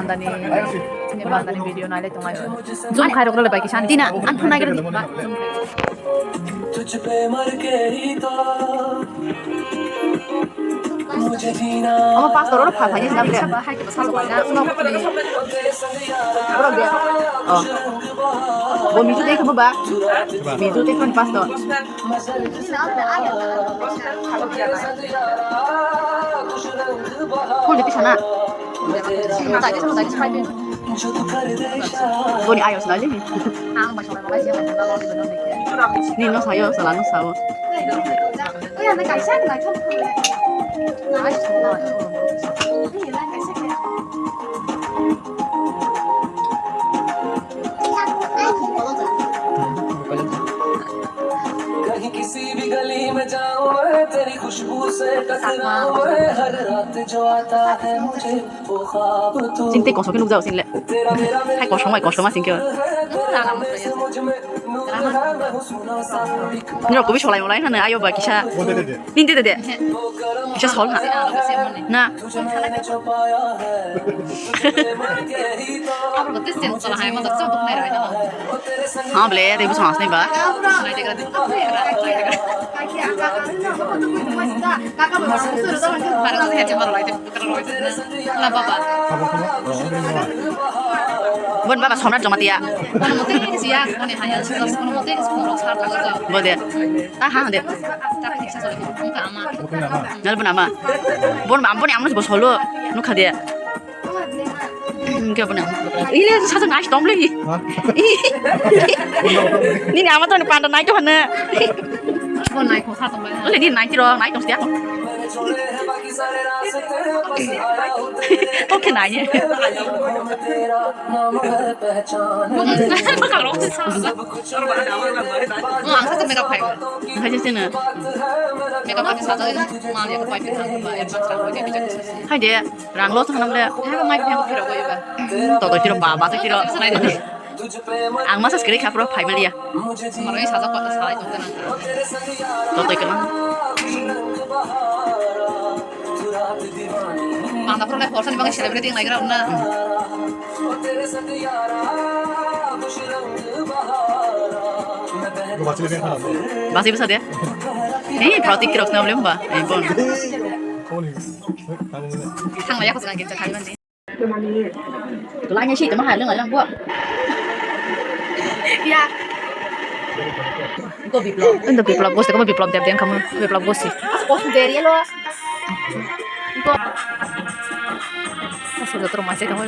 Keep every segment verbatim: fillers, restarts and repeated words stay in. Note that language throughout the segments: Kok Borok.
Bandani, ini bandani video nai le tonglai. Zoom khai rok le bai kisa. Dina, ang phone nai gari ba. Zoom khai. Omo pastor oro pha phai ni swnam le. Hai ke sal bai na, swnam ko ni. Oro de. Oh. Bo mitu de ko ba. Mitu de ko pastor. Phone de pisa na. Boni ayos na jini. Ang ba sala ba jini. Ni no sayo, sala no sao. कहीं किसी भी गली में जाऊं मैं, तेरी खुशबू से टकराऊं मैं, हर रात जो आता है मुझे वो ख्वाब तू। Sing tei kosong khe nukjago sing le. Hai kosong bai kosong ma sing khe. Nini rok kubi solai molai hwnwi ayo ba kisa. Nini de de. Kisa sol ha. Na. Ha ble, tei bwswng asnai ba. Bon baba somrat joma tiya. Bo de. Ta ha de. Nal bana ma. Bon bam bon amno bo solo. Nukha de. Hingke bo nang. Ile sajak nai tom le. Ha? Nini ama to panda nai to hana. Bo nai ko sa tong bai. Ole ni nai tiro nai tong sia. To ke nai. Bo nang sa. Bo ang sa makeup khai. Khai je sina. Makeup artist sa to ma ne ko pai pin sa ba advance ra ko ke bijak sa. Hai de. Rang lo thang le. Hai ba mai phai phiro ko iba. To to phiro ba ba to phiro. Nai de. Ang masa skri kha pro phai maliya. Maro ni sajak ko salai to kana. To to kana. Bangda pro le porsan bang celebrity nai gra na. Basi bisa de. Ni thau tik kirok na le ba. Ai bon. Thang la yak ko kan kita khai ban. Tulanya sih, teman halang halang buat. Ya. Ito biplop. Ito biplop, bos, kamu biplop dep deng kamu. Biplop bos sih. Bos dari lo. Ito. Asal terus masih kamu.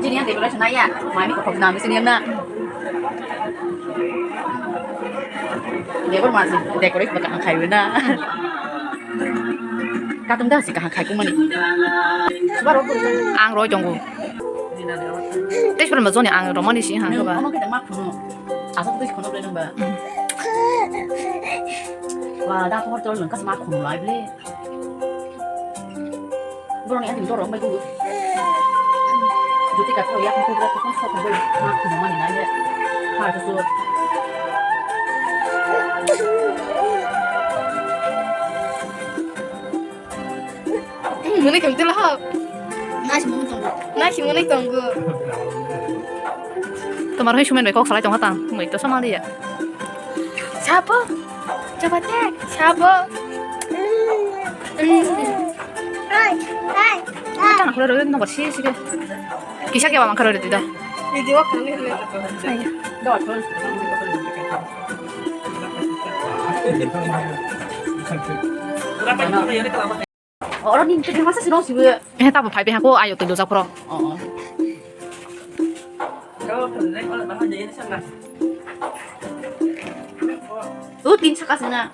Jini yang decoration ya, mami kok nang sini na. Decoration baka ang khai na. Katung da si kaham khai kumani. Ang roi tongo. Tei sora ma joni ang romani si hang ba. Asa tu kono ble nang ba. Wa da por tol nang kas ma khum lai ble. Boroni ani dorong bai kudu. Juti ka thau yak kudu ko ko so ko ma khum mani na ye. Ha so. Mwnwi tong tila ho. Nasi mwnwi tongo. Nasi mwnwi tongo. Tomar hai sumen bai kok salai tong hatang. Mui to sama dia. Sabo. Coba te. Sabo. Hai, hai. Tang kholo ro no si si ke. Kisa ke ba mangkha ro de da. Video kami. Oro ni tini masa sino sibu. Eh, tabo phai beha ko ayo tei dojak pro. Oh, oh. Tu tin saka sina.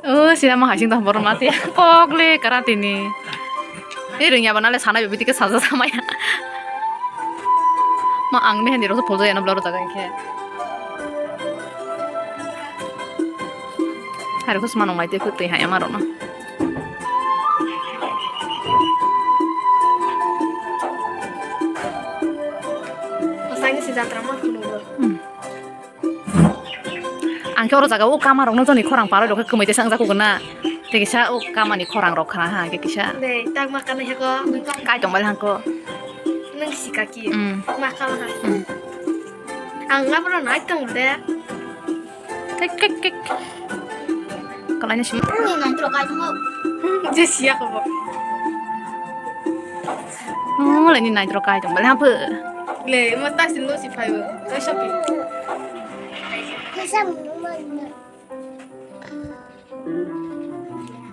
Oh, sila ma hasing tong borok mati. Kok le karate ni. Ni rwngya ba nale sana bibi tike saja samaya. Ma ang mehndi rok pholjak ya na blur jaga hinkhe. Hai rok sima nong lai tei kwtwi hai ama rok no. Asai ni si jatra ma khunu bo. Ang khe oro jaga o kama rok no joni khorang paroi rok khe kwmwi tesa wngjak kukuna. Tei kisa o kama ni khorang rok khna ha khe kisa. Dei, tak ma kanai heko. Kai tong bai hangko. Nang si kaki. Mm. Ma kama ha. Mm. Ang abro nai tong de. Kek, kek, kek. Kalai na sima. Ni nai tro kai tong. Je siya ko bo. Oh, le ni nai tro kai tong bai hangpo. Le, ma ta sin lo si phai bo. Kai shopping. Kaisa mwnwi manya.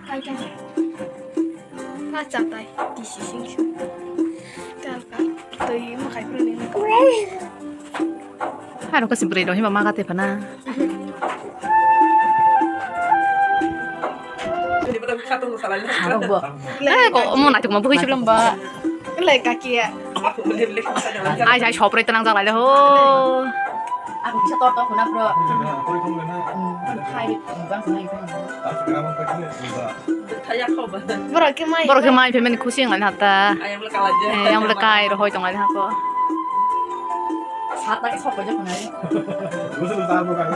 Kaisa. Ma chatai, tisi singsu. Kalka, twi ma khai phuru ni. Hai rok kasi bwrwi rok hima ma gate phana. Hai ko mo nai tongma bwkhi siblam ba. Lai kakia. Ai, ai, sopre tenang jang lai le ho. Ang bisa tor tor khuna, bro. Hmm, khai, bang, khai, khai. Borok khe mai. Borok khe mai phaimani khusi wng lai hata. Eh, yang le kai ro hoi tong lai hako. Sat lagi sopre je khuna.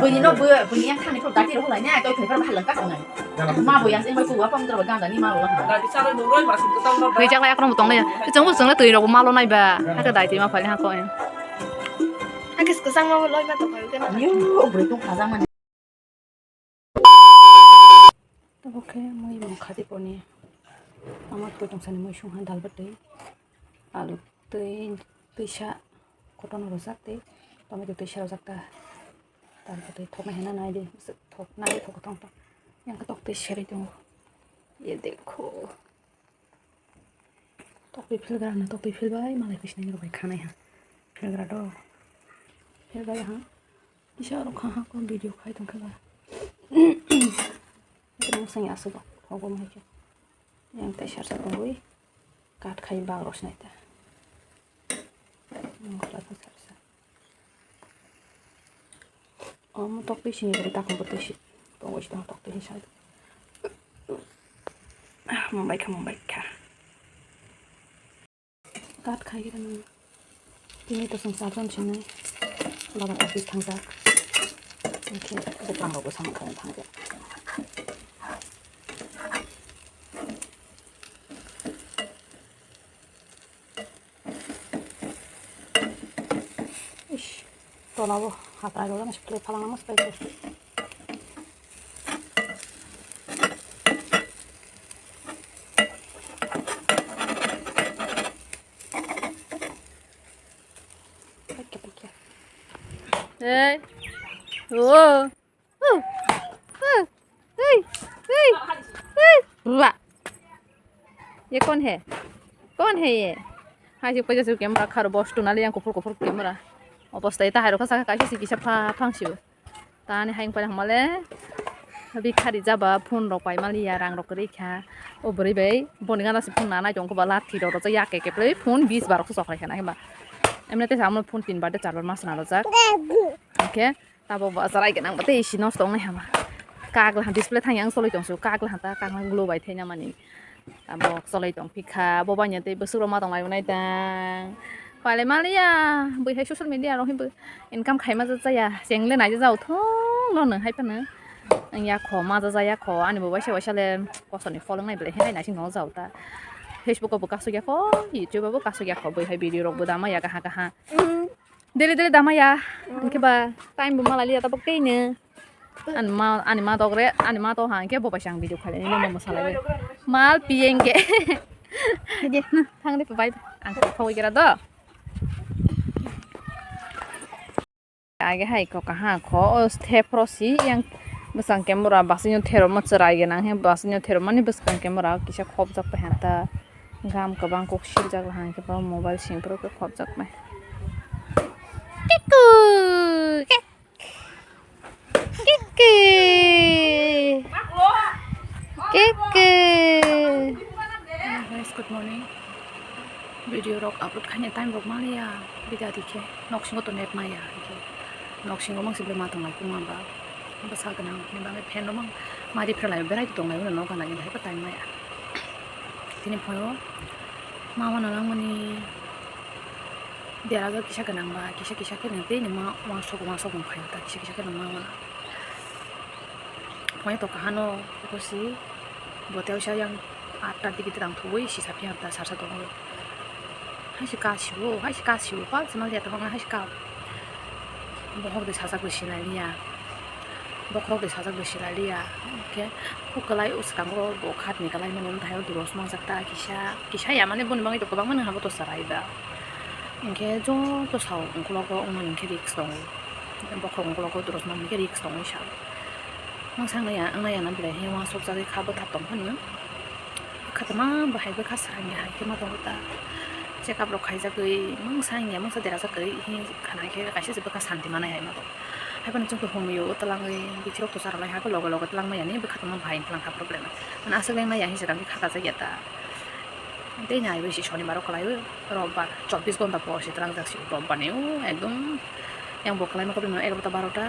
Bini no bu, bini yang thani pro dati ro lai nya, toi thai pro halangka khuna. Ma bo yang sing bai kuwa pam dro ganda ni ma bo. Twi jak lai akrong bo tong lai. Chwng bo chwng lai twi rok bo ma lo nai ba. Hakhe dai twi ma phai hako. Hakhe kwchang ma bo loi ma tong phai khe na. Yo, bwrwi tong khajak mani. Tabuk khe mui mung khadi poni. Ama twi tong sani mui sung ha dal bwtwi. Alu twi, twisa kotono rwjak tei tomato twisa rwjak ta. Tabuk twi thoknai hwnna nai di, thok nai thok thong thok. Yang tok twi serwi tongo. Ye dekho. Tok twi philgra na, tok twi philbai malai khisni rok bai khanai ha. Philgra do. Philbai ha. Kisa rok kha ha ko video khai tong khe ba. Yang sai aswk thogo mai khe. Yang tai sarsa tongwi kat khai bag rok sinai ta. Mokla ta sarsa. Omo tok twi sini bai takhubo twi si. Tongo si tong tok twi si sai. Mumbai kha, mumbai kha. Kat khai khe nang. Tini to song sabon sinai. Baba office thangjak. Oke, bupang rok bo samung khaina thangjak. Ish, tola bo hatai rok jani sukle phalangma swbai khe. Paikya, paikya. Hey. Oh. Huh. Huh. Hey. Hey. Hey. Ruah. Ye kon hai? Kon hai ye? Hai si paja su camera kharo boss tu nali yang kuphur kuphur camera. Obostai ta hai rokha saka kaisa si kisa pha phang si. Tani hai pala hamale. Bikha rijaba phone rok pai mali ya rang rok ri kha. O bwrwi bai boni gana si phone nanai tong khe ba lathi rok rok ya ke ke phone bis barok sok lai khana ba. Emne te samo phone tin bar de char bar mas na rojak. Okay. Tabok bo achar ai gwnang bo tei isi nosto wngnai hama. Kaglaha display thang yang choloi tong su, kaglaha ta kaglaha glow bai thaina mani. Tabok choloi tong phikha, bo bai tei bwswk rok ma tong lai nai tang. Pale maliya, bui hai social media rok himbo income khai ma jaya, cheng le nai jao thung no nung hai phano. Ang ya kho ma jaya kho, ani bo waisa waisa le kosto ni phol wngnai belai hai nai sing no jao ta. Facebook o bo kasuk ya kho, YouTube o bo kasuk ya kho, bui hai video rok bo da ma ya kaha kaha. Daily daily damaya. Hwnkhe ba time bo malai liya tabuk tei no. Ani ma, ani ma dogre, ani ma to hwnkhe bo bai sang video khalai ni, mo mo salai. Mal piyeng ke. Thang de bai ang khe thogwi kera do. Age hai ko kaha ko o step ro si yang bwsang camera basing thero ma chwrai gwnang he basing thero mani bwsang camera kisa khopjak pai hata. Gam kwbang kok siljak hwnkhe bo mobile sing phuru khe khopjak bai. Kiku! Kek! Kiku! Kiku! Hello guys, good morning. Video rok upload khaina time rok maliya, bida dikhe noksingo to net maya, hwnkhe noksingo mangsi ble ma tonglai kuma ba bwsa gwnang ni bagwi fan rok mang mari pherlai berai tonglai uno nokha nai hai time maya. Tini phaio ma wana langmani deraga kisa gwnang ba kisa kisa khe nang tei ma uansuk uansuk wng phaio ta kisa kisa khe nang ma wana. Phone to kahano, kosi, bo tei sa yang atta digi tang thubui sisa phiya ta sarsa tongo. Hai se ka sibo, hai se ka sibo, pal se mal ya tabang hai se ka. Bokhok de sajak de sinaliya. Bokhok de sajak de sinaliya. Ke, ukalai uskango bo khat ni kalai mani thai duros mangjak ta kisa, kisa ya mani boni bangi to kwbang mani habo to sarai da. Hingke joto sao ungkologo wngmani hingke risk tongo. Bokhorok ungkologo dorosma hingke risk tongwi sao. Mangsa wngnaya, wngnaya na belai he uansukjagwi kha bwthar tong phano. Khatama bahai bwkha srangya hai khe ma tongo ta. Check up rok khaijagwi mangsa wngya, mangsa derajagwi hi khana hai khe kaisa se bwkha santi manai hai ma tongo. Hai phano chwngkhe humui o twlangwi bithi rok to charwlai hai khe loge loge twlang maya ni bwkha tongma bahai twlang kha problem. Mane aswk leng maya hinwi se tangkhe kha kajak ya ta. Tei ni aiwi se shonibar o kwlaiwi, robbar chobbish ghonta por se twlangjak se robbar ni o ekdom yang bo kwlaima kwbangma egarota barota.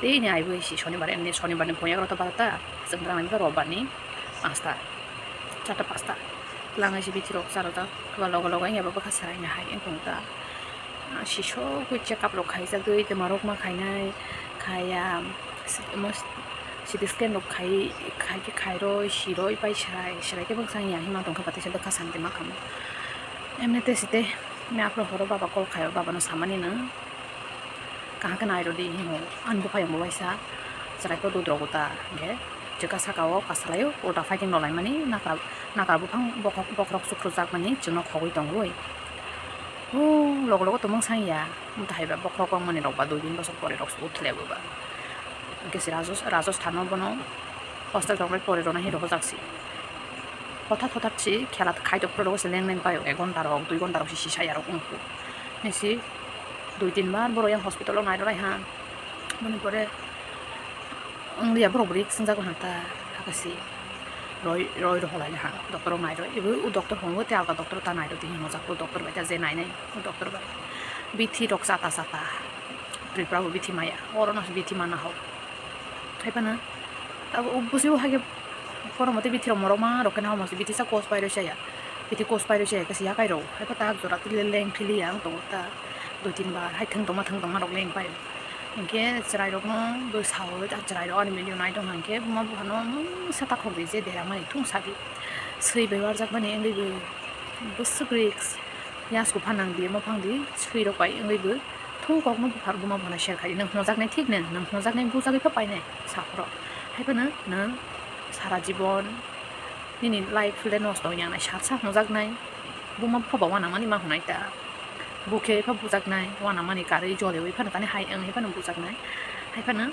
Tei ni aiwi se shonibar, emni shonibar ni phung egarota barota, chwng twlang robbar ni pasta, charta pasta twlang se bithi rok charwjak. Loge loge wngya bo bwkha srangya hai wngkha ta. Sisok wi check up rok khaijagwi twma rok ma khainai khaiya. Omo C T scan rok khai khai khe khairoi siroi pai srai srai khe bwkha wngya hinma tongkha patisa bwkha santi ma khamu. Emne te site me aphuru horo baba call khaio, baba no samani no kaham khe nai rodi hinwi ani buphayung bo waisa chwrai khe duduk rok ta hingkhe chwkha saka o kasalaio ulta fighting rok laimani nakra nakra buphang bokhok bokhorok chukrujak mani chwngno khogwi tongwi. O logo logo tongmung sang ya, mwtai ba bokhorok wngmani rok ba dui tin bosor pore rok se uthilai bo ba. Hingke se Rajos-, Rajasthan o bono hostel rok bai pore rwna hinwi rohorjak se. Hothat hothat se khela khai tok phuru rok se leng leng pai o, ek ghonta rok, dui ghonta rok se sisa ya rok wng khe. Nisi dui tin bar borok yang hospital o nai rw lai ha. Boni pore wng ya borok bo risk wng jak ha ta, hakhe se. Roi, roi rw holai ha, doctor rok nai rw. Ebo o doctor hwngo tei alka doctor ta nai rw di hwngo jak o doctor bai ta je nai nai o doctor bai. Bithi rok chata chata. Tripura bo bithi maya. Oro no se bithi mana ho. Hai phano. Abo o busi o hai khe poro mote bithi rok morok ma rok khe na homo se bithi sa kos pai rw saya. Bithi kos pai rw saya khe se yakai rw. Hai pho tak jora twi le leng thili ya ang tongo ta. Dui tin bar hai thwng tongma thwng tongma rok leng pai. Hingke chwrairokno bo sao, chwrairok ani video nai tong hwnkhe buma buphano mungsa takhuk di je deramani thung sadi. Swi bai warjakmani wngwi bo bwswk risk. Yasku phan nang di, omo phang di, swirok bai wngwi bo thung kokno buphar buma buphano share khai di. Nwng hwnjaknai thik no, nwng hwnjaknai bujagwi pha painai saphoro. Hai phano nwng sara jibon nini life le nosto wngya nai, sat sa hwnjaknai. Buma bupha ba uanamani ma hwnai ta. Bukhe pha bujaknai, uanamani karwi jolewi phano tani hai wngwi phano bujaknai. Hai phano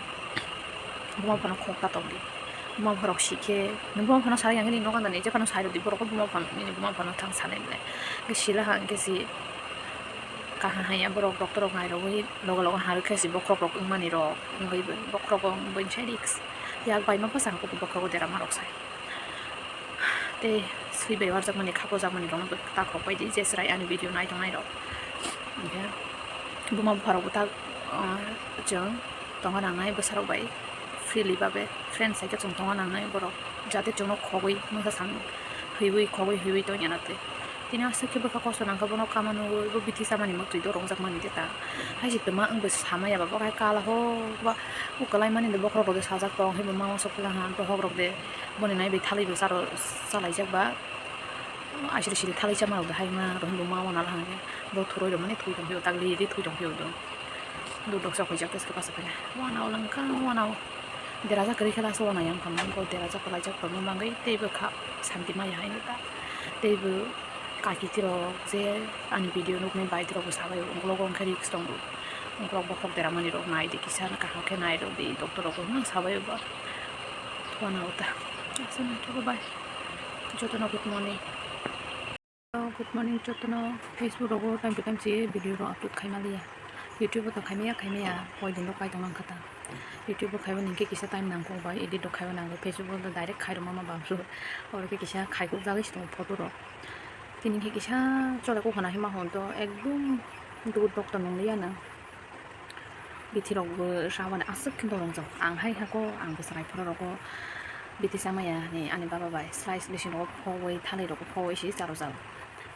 buma buphano khok ta tongdi. Buma bupharok sikhe, nwng buma buphano sai yang nini nogo nani je phano sai rwdi borok buma buphano, nini buma buphano thang sanai belai. Hwnkhe sila ha hwnkhe si kaham haiya borok doctor rok nai rwgwi loge loge ha rwkhe si bokhorok rok wngmani rok wngwi bo bokhorok rok wngwi sai risk. Yak bai ma bwsang bokhorok dera ma rok sai. Tei swi bai warjakmani, khak warjakmani rokno bo ta khok bai di, je chwrai ani video nai tongnai rok. Hingkhe buma bupha rok bo ta, ah, chwng tongna nangnai bwsarok bai freely babe friends hai khe chwng tongna nangnai borok, jate chwngno khogwi mungsa sam hwiwi khogwi hwiwi tongya na twi. Tini aswk khe bwkha kosto nangkha bono kama nugwi bo bithi chamani mwktwi do rwngjakmani tei ta. Hai se twma wngwi samaya ba bo hai kala ho ba ukwlai mani de bokhorok rok de sajak tong haibo mama sok pila ha bokhorok rok de. Boni nai bai thalibo charo chalaijak ba. Aisiri siri thalai chama rok de hai ma rok hinwi ma wana la hangke. Bo thuroi rok mani thui tong phio, tagli ri thui tong phio do. Dudok sok hoijak tes khe basa phela. Wana o langka, wana o. Derajak kwrwi khe last o wana yang phano bo derajak kwlaijak tongma bagwi tei bo kha santi maya hai ta. Tei bo kaki tirok je ani video nuknai bai tirok bo sabai o, ukulok o hwnkhe risk tongo. Ukulok bokhok deramani rok nai di kisa kaham khe nai rw di doctor rok bo hwnwi sabai o bo. Wana o ta. Aswk nai khe bo bai. Jotono good morning. Good morning jotono. Facebook rogo time to time se video rok upload khai maliya. YouTube o to khai maya, khai maya, koi din rok kai tong lang kha ta. YouTube o khaiba ningke kisa time nang kok bai edit rok khaiba nango. Facebook o to direct khai rwma ma bang phuru. Oro khe kisa khai kok jagwi se tongo photo rok. Tini khe kisa chole kok hana hima hwn to ekdum dudok to nung liya na. Bithi rok bo sabani aswk khe dorong jak. Ang hai hako ang bwswrai phoro rogo bithi chamaya ni ani baba bai slice bisi rogo phogwi thalai rogo phogwi se charo jak.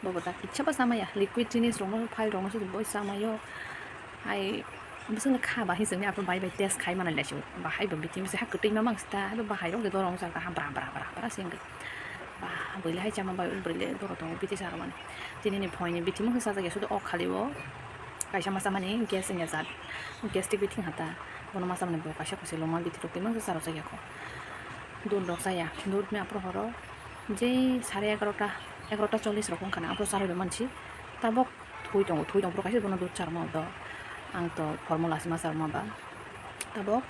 Bobo ta kisa ba chamaya liquid jinis rok no phai rok no se boi chamayo. Hai Bwswk le kha bahai chwngni aphuru bai bai test khai manai lai se. Bahai bo bithi misa ha kwtwi ma mang sita, hai bo bahai rok de dorong jak ha bra bra bra bra se wngkhe. Ba bwile hai chama bai bwile doro tongo bithi sa rwmani. Tini ni phoini bithi mungsa sajak ya sudu ok khali o. Kaisa masa mani gas wngya jat. Gastric bithi hata. Bono masa mani bo kaisa kwchwlwma bithi rok twi mungsa sa rwjak ya kho. Dud rok chaya. Dud ni aphuru horo. Jei sare egarota, egarota chollish rok wngkha na, aphuru charwi rw mansi. Tabok thwi tongo, thwi tongphuru kaisa bono dud charwma do. Ang to formula se ma charwma ba. Tabok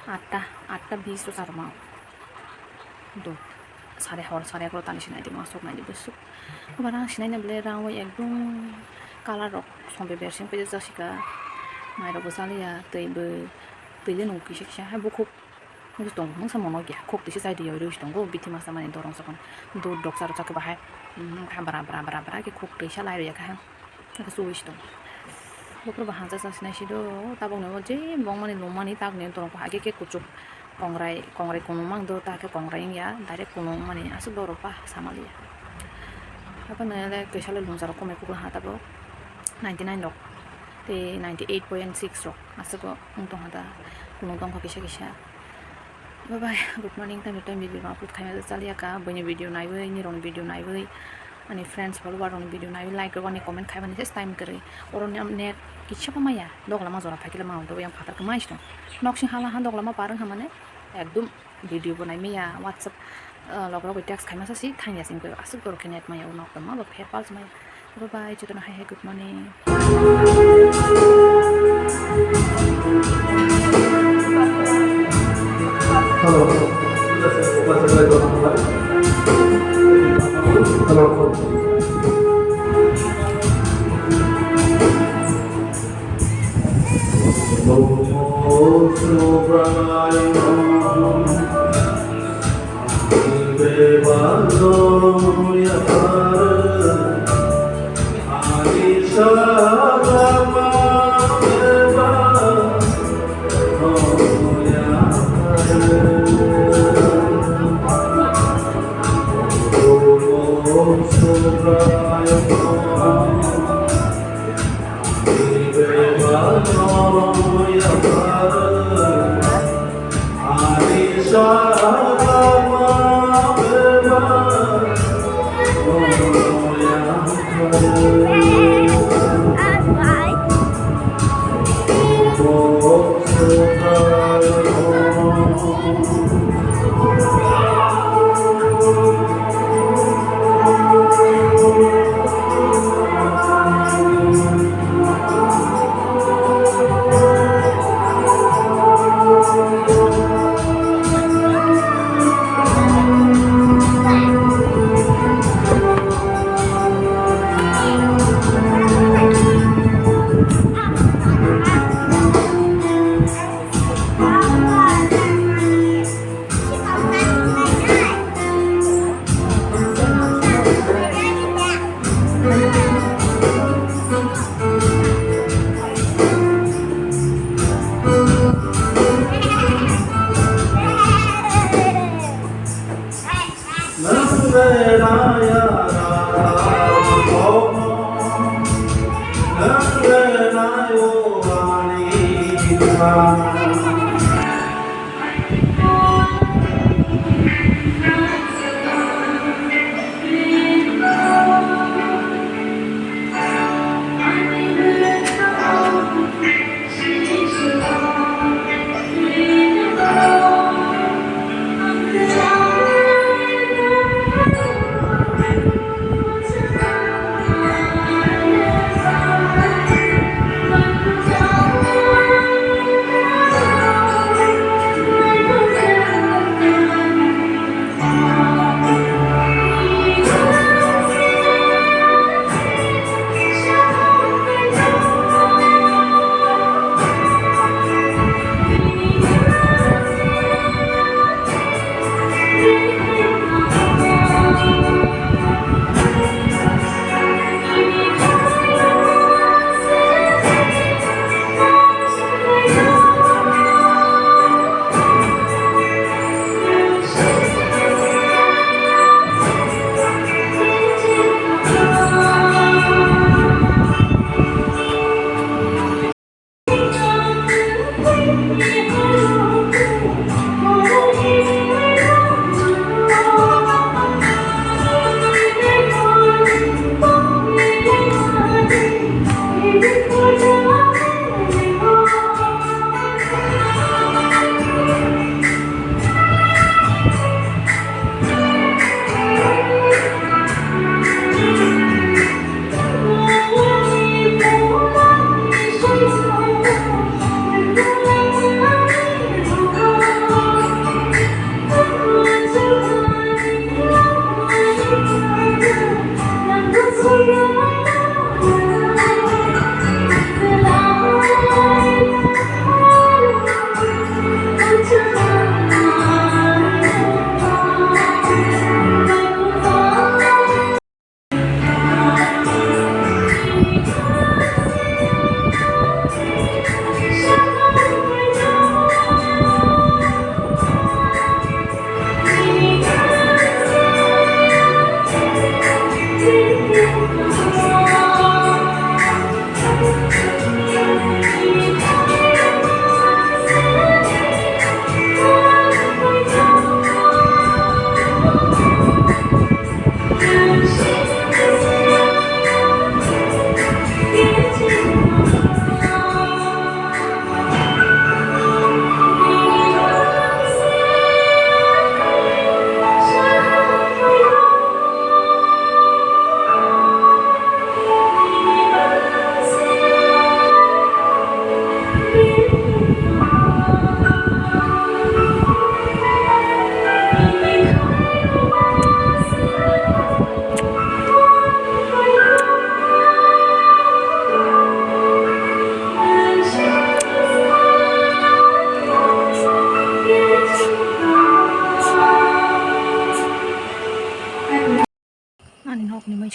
atta, atta bis o charwma. Dud. Sare hor, sare egarota ni sinai di, masuk nai di, bwswk. Obar ang sinai na bwle rang bai ekdom colour rok sombe bersing pejak jasika. Mai rok bo chaliya, twi bo, twi le nung kisa kisa, hai bukhuk. Mungsa tong, mungsa mono kya, khuk tisi chai di yoi rwi si tongo, bithi masa mani dorong sakon, dud dok charo chakhe bahai, mm, kha bra bra bra bra khe khuk twi sa lai rwi ya kha, kha suwi si tongo. Bokhro bo hanja sa sinai si do, tabok no je bong mani lung mani tak ni dorong kha, age khe kuchuk kongrai, kongrai kunu mang do, ta khe kongrai wngya, direct kunu mani aswk dorok ba sama liya. Abo no le kisa le lung jaro komai kukla ha tabok, ninety nine rok, tei ninety eight point six rok aswk o wng tong ha da, kunu dong kha kisa kisa. Bye bye, good morning, time to time video ma upload khaima chaliya ka, buini video naiwi, nirokni video naiwi, ani friends follower rokni video naiwi, like rok ani comment khaimani se time kwrwi. Oro ni net kisa bo maya, doglama jora phaikhe ma oro yang phatar khe mai sitong. Nok sing hala ha doglama par wngkha mane, ekdom video bo naimaya, WhatsApp, ah, log rok bai text khaima sa si thangya sing aswk borok khe net maya, nok tongma bo phe pal maya. Bye bye, jotono hai hai, good morning. Hello. Hello.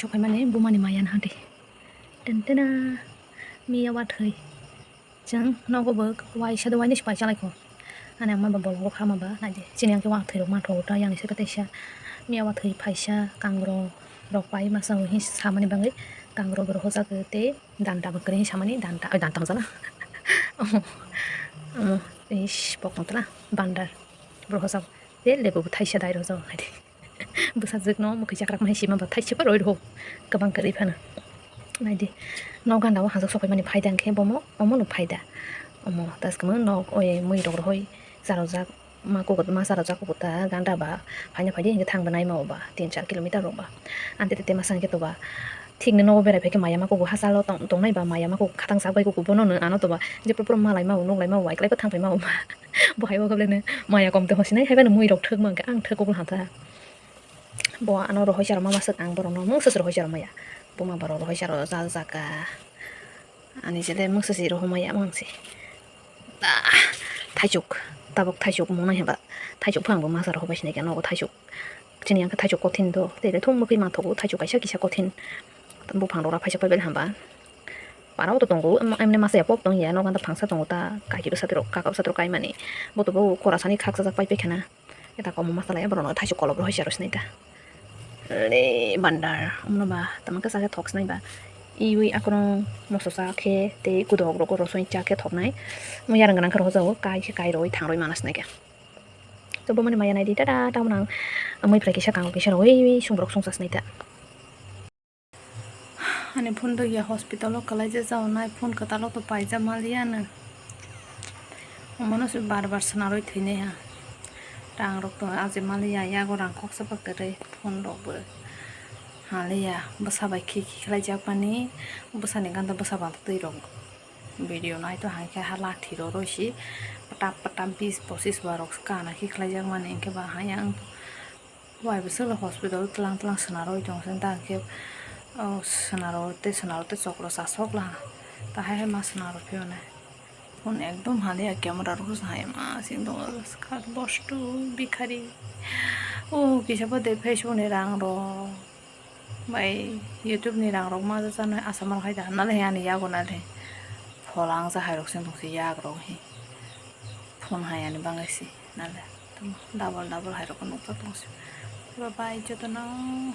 Sokhaimani bumani maya nahadi. Tentena miya wathwi. Chwng nogo bo waisa do wainwi se paisa laikho. Ani ama ba bolongo khama ba naidi. Chini angkhe wathwi rok manthogo ta yang se kateisa. Miya wathwi phaisa kangrok rok pai masa hwnwi samani bagwi kangrok rok hojak tei danta bo kwrwi samani danta, oi, danta hojala. Omo, omo, ish, pokno tala bandar. Bro hojak. Tei lebu bo thaisa dai rojak naidi. Bwsajwkno mwkhwi chakrak ma hai sima ba thaisa ba roi rw kwbang kwrwi phano. Naidi, nok ganda o hajak sopai mani phaida hwnkhe bomo omono phaida. Omo taskama nok oi mui rok rohoi charwjak ma kugo ma charwjak kugo ta ganda ba phaina phaidi hwnkhe thang bo naima o ba tin char kilometer rok ba. Ante tete masa hwnkhe toba thik ni nogo berai phaikhe maya ma kugo hachalo tong tongnai ba maya ma kugo khatang sak bai kugo bono no ano toba je propor malai ma o nuklai ma o waiklai bo thang pai ma o ba. Bo hai o khe maya kom te hosinai hai bai no mui rok thwk ma hwnkhe ang thwk kugo hamtha. Bo ano rohoi charo ma masuk ang borokno mungsa se rohoi charo maya. Buma borok rohoi charo jal jaka. Ani jele mungsa se rohoi maya mang se. Ah, thaichuk. Tabuk thaichuk mwnai haba. Thaichuk phang bo masa rohoi bai sinai khe nogo thaichuk. Chini yang khe thaichuk kothin do. Tei le thum mukhui manthogo thaichuk kaisa kisa kothin. Buphang rok ra phaisa pai bai hamba. Para o to tongo, em-, emne masa ya pok tong ya, nogo anda phangsa tongo ta, kaki bwsa tirok, kaka bwsa tirok kaimani. Bo to bo kora sani khaksa jak pai pai khana. Eta komo masala ya borok no thaichuk kolok rohoi se rw sinai ta. Le bandar, omo no ba, tamo khe sa khe thok sinai ba. Iwi akorong moso sa khe, tei kudok rok rosoi cha khe thok nai. Mo yarang gwnang khe rohor jago, kai khe kai roi thang roi mana sinai khe. To bo mani maya nai di, ta ta, ta mwnang. Amoi phrai kisa kango kisa roi, sung borok sung sa sinai ta. Ani phone rwya hospital o kwlaijak jao nai, phone kwtal o to paijak maliya no. Omono se bar bar swnarwi thwinai ha. Rang rok to aje maliya, yago rang koksa ba kwrwi, phone rok bo haliya. Bwsa bai khi khi khlaijak mani, bwsani ganda bwsa ba twi rok video nai to hai khe ha lathi rw rw si pata pata bis posis ba rok kana khi khlaijak mani, hwnkhe ba hai ang. Wai bwswk le hospital tlang tlang swnarwi tong se, da khe, o, swnaro tei swnaro tei chokro chasok la. Ta hai hai ma swnaro phiyone. Phone ekdom haliya camera rok se hai ma sing tongo, skat bostu bikhari. O, kisa bo de Facebook ni rang rok. Bai YouTube ni rang rok ma jano asama rok hai da. Nale ani yago nale. Phola ang sa hai rok sing tong se yak rok he. Phone hai ani bangai si nale. Tamo double double hai rok nukjak tong se. Bye bye jotono.